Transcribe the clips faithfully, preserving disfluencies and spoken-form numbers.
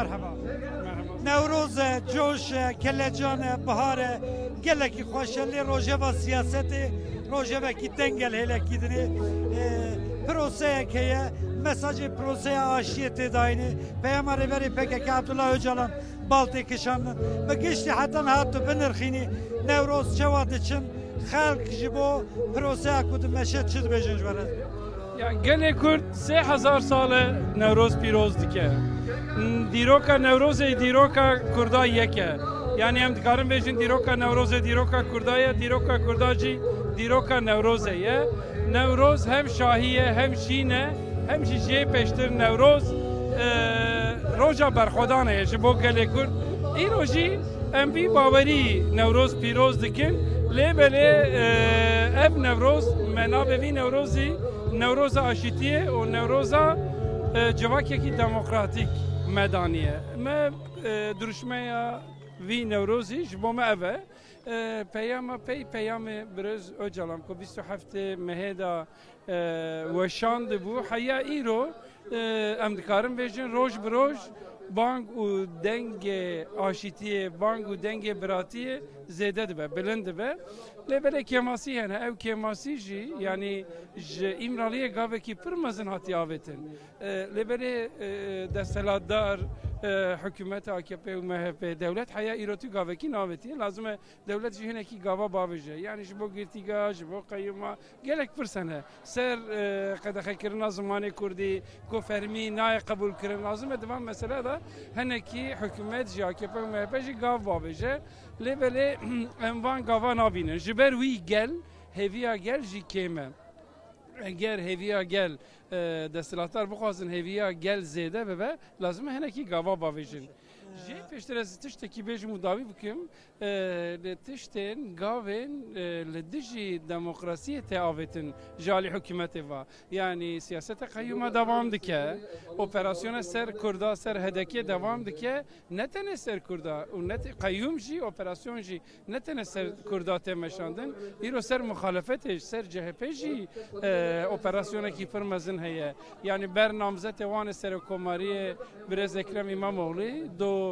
Merhaba. Merhaba. Newroz e, coş e, kelecan e, bihar e, gelekî xweş e, lê rojeva siyasetê rojevekî tengel hêlekî dinê. E, proseyek heye, mesajê proseya aşiyê tê dayînê. Peyama Rêberê P K K Abdullah Ocalan bal tê kişandin. Bi giştî heta niha tu binirxînî Newroz çawa diçin, xelk ji bo proseya ku dimeşe çi dibêjin ji we re? Ya, gelê Kurd sê hezar sal e Newroz pîroz dike. Dîroka Newrozê dîroka Kurda yek e. Yani em dikarin bêjin dîroka Newrozê dîroka Kurda ye, dîroka Kurda jî dîroka Newrozê ye. Newroz hem şahî ye, hem şîn e, hem jî jê pêştir Newroz, e, roja berxwedanê ye ji bo gelê Kurd. Îro jî em vî bawerî Newroz pîroz dikin. Lê belê, e, ev Newroz, me navê vî Newrozî Newroza Aşîtiyê û Newroza, e, civakekî demokratîk me daniye. Me, e, duruşmeya vî Newrozî ji bo me ev e. E, peyama pey peyamê birêz Ocalan ku bîst û heftê mehê de, e, weşandibû. Heya îro, e, em dikarin bêjin roj bi roj bang û dengê aşîtiyê, bang û dengê biratiyê zêde dibe, bilind dibe. Lê belê kêmasî hene. Ew kêmasî jî, yanî ji Îmraliyê gavekî pir mezin hatiye avêtin. E, lê belê, e, desthilatdar, e, hikûmeta A K P û M H P, dewlet heya îro tu gavekî navêtiye. Lazim e dewlet jî hinekî gava bavêje. Yanî ji bo girtîgeha, ji bo qeyûma gelek pirs hene. Ser, e, qedexekirina zimanê kurdî, ku fermî nayê qebûlkirin. Lazim e di van mesele de hinekî hikûmet jî, A K P û M H P jî gav bavêje. Lê belê em van gava nabînin. Ji ber wî gel, hêviya gel jî kêm e. Eger hêviya gel, e, desthilatdar bixwazin hêviya gel zêde bibe, lazim e hinekî gava bavêjin. Jê pêştir ez tiştekî bêjim û dawî bikim, e, li tiştên gavên, e, li dijî demokrasiyê tê avêtin ji alî hikûmetê ve. Yanî siyaseta qeyûma devam dike, operasyona ser Kurda, ser H D K'ê devam dike, ne tenê ser Kurda û ne te-, qeyûm jî, operasyon jî ne tenê ser Kurda tê meşandin, îro ser muxalefetê, ser C H P jî, e, operasyonekî pir mezin heye. Yanî ber namzetê wan ê serokkomariyê birêz Ekrem Îmamoğlu do,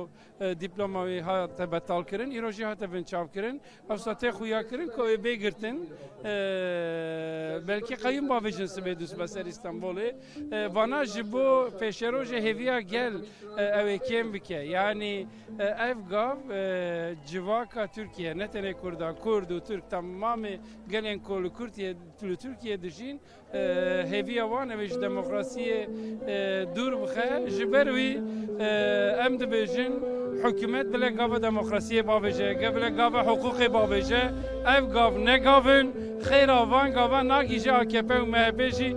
e, dîploma wî hate betal kirin, îro jî hate binçav kirin. Ewsa tê xuya kirin ku ê bê girtin, e, belkî qeyûm bavêjin sibê dûst be ser Îstanbulê. E, vana ji bo pêşerojê hêviya gel, e, ew ê kêm bike. Yanî, e, ev gav, e, civaka Tirkiye, ne tenê Kurda, Kurd û Tirk, temamê gelên ku li Kurtiye, li Tirkiye dijîn, e, hêviya wan ew ê ji demokrasiyê, e, dûr bixe. Ji ber wî, e, em dibêjin, hikûmet bile gava demokrasiyê bavêje, ge bile gava hiqûqê bavêje. Ev gav ne gav in, xêra van gava nagihîje A K P û M H P jî.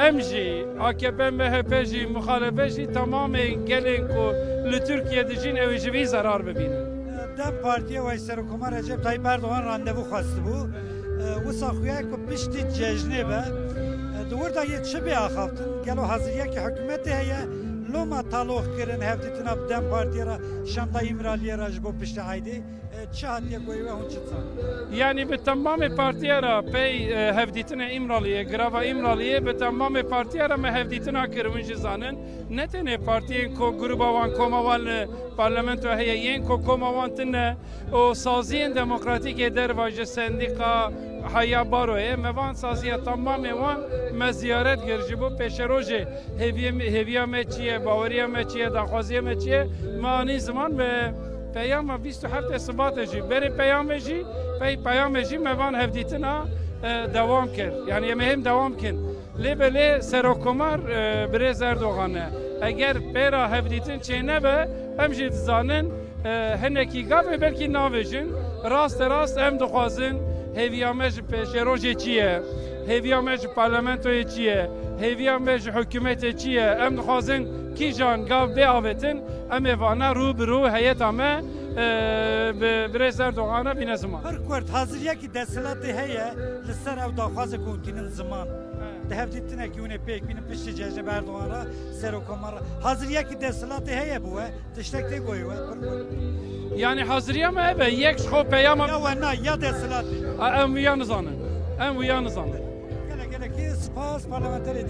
Em jî, A K P, M H P jî, muxalefet jî, temamê gelên ku li Tirkiye dijîn, ew ê ji vî zerar bibînin. DEM Partiyê wey Serokkomar Recep Tayyip Erdogan randevu xwestibû. E, wisa xuya ku piştî cejnê be. E, di wir de yê çi bê axaftin? Gelo haziriyekî hikûmetê heye? Loma talox kirin hevdîtina bi DEM Partiyê re, şanda Îmraliyê re ji bo piştê eydê? E, çi hatiye goyê we, hûn çi dizan? Yanî bi temamê partiya re pey, e, hevdîtinê Îmraliyê, girava Îmraliyê, bi temamê partiya re me hevdîtina kir, hûn jî zanin. Ne tenê partiyên ku gruba wan, koma wan li parlamento heye, yên ku koma wan tune û saziyên demokratîk ê derva ji sendîqa heya baroyê, me van saziya temamê wan me ziyaret kir ji bo pêşerojê hêviyê me, hêviya me çi ye, baweriya me çi ye, daxwaziya me çi ye, me anî ziman. Me peyama bîst û heftê Sibatê jî, berê peyamê jî, pey peyamê jî me van hevdîtina, e, dewam kir. Yanî em ê hêm dewam kin. Lê belê Serokkomar, e, birêz Erdogan e. Eger pêra hevdîtin çênebe, em jî dizanin, e, hinekî gavê belkî navêjin. Raste rast em dixwazin hêviya me ji pêşerojê çi ye, hêviya me ji parlamentoyê çi ye, hêviya me ji hikûmetê çi ye. Em dixwazin kîjan gav bê avêtin, em ê vana rû bi rû heyeta me, e, bi birêz Erdogan re bîne ziman. Pir kurt, haziriyekî desthilatê heye li ser ew daxwazê ku hûn tînin ziman? He. Di hevdîtinekî hûn ê pêk bînin piştî cejnê bi Erdogan re, Serokkomar re. Haziriyekî desthilatê heye bi we? Tiştek tê goyê we, pir kurt. Yanî haziriya me ev e, yek ji xwe peyama. Ya we na, ya desthilatê. A, em wiya nizanin. Em wiya nizanin. Gelek gelekî spas, parlamenterê DEM.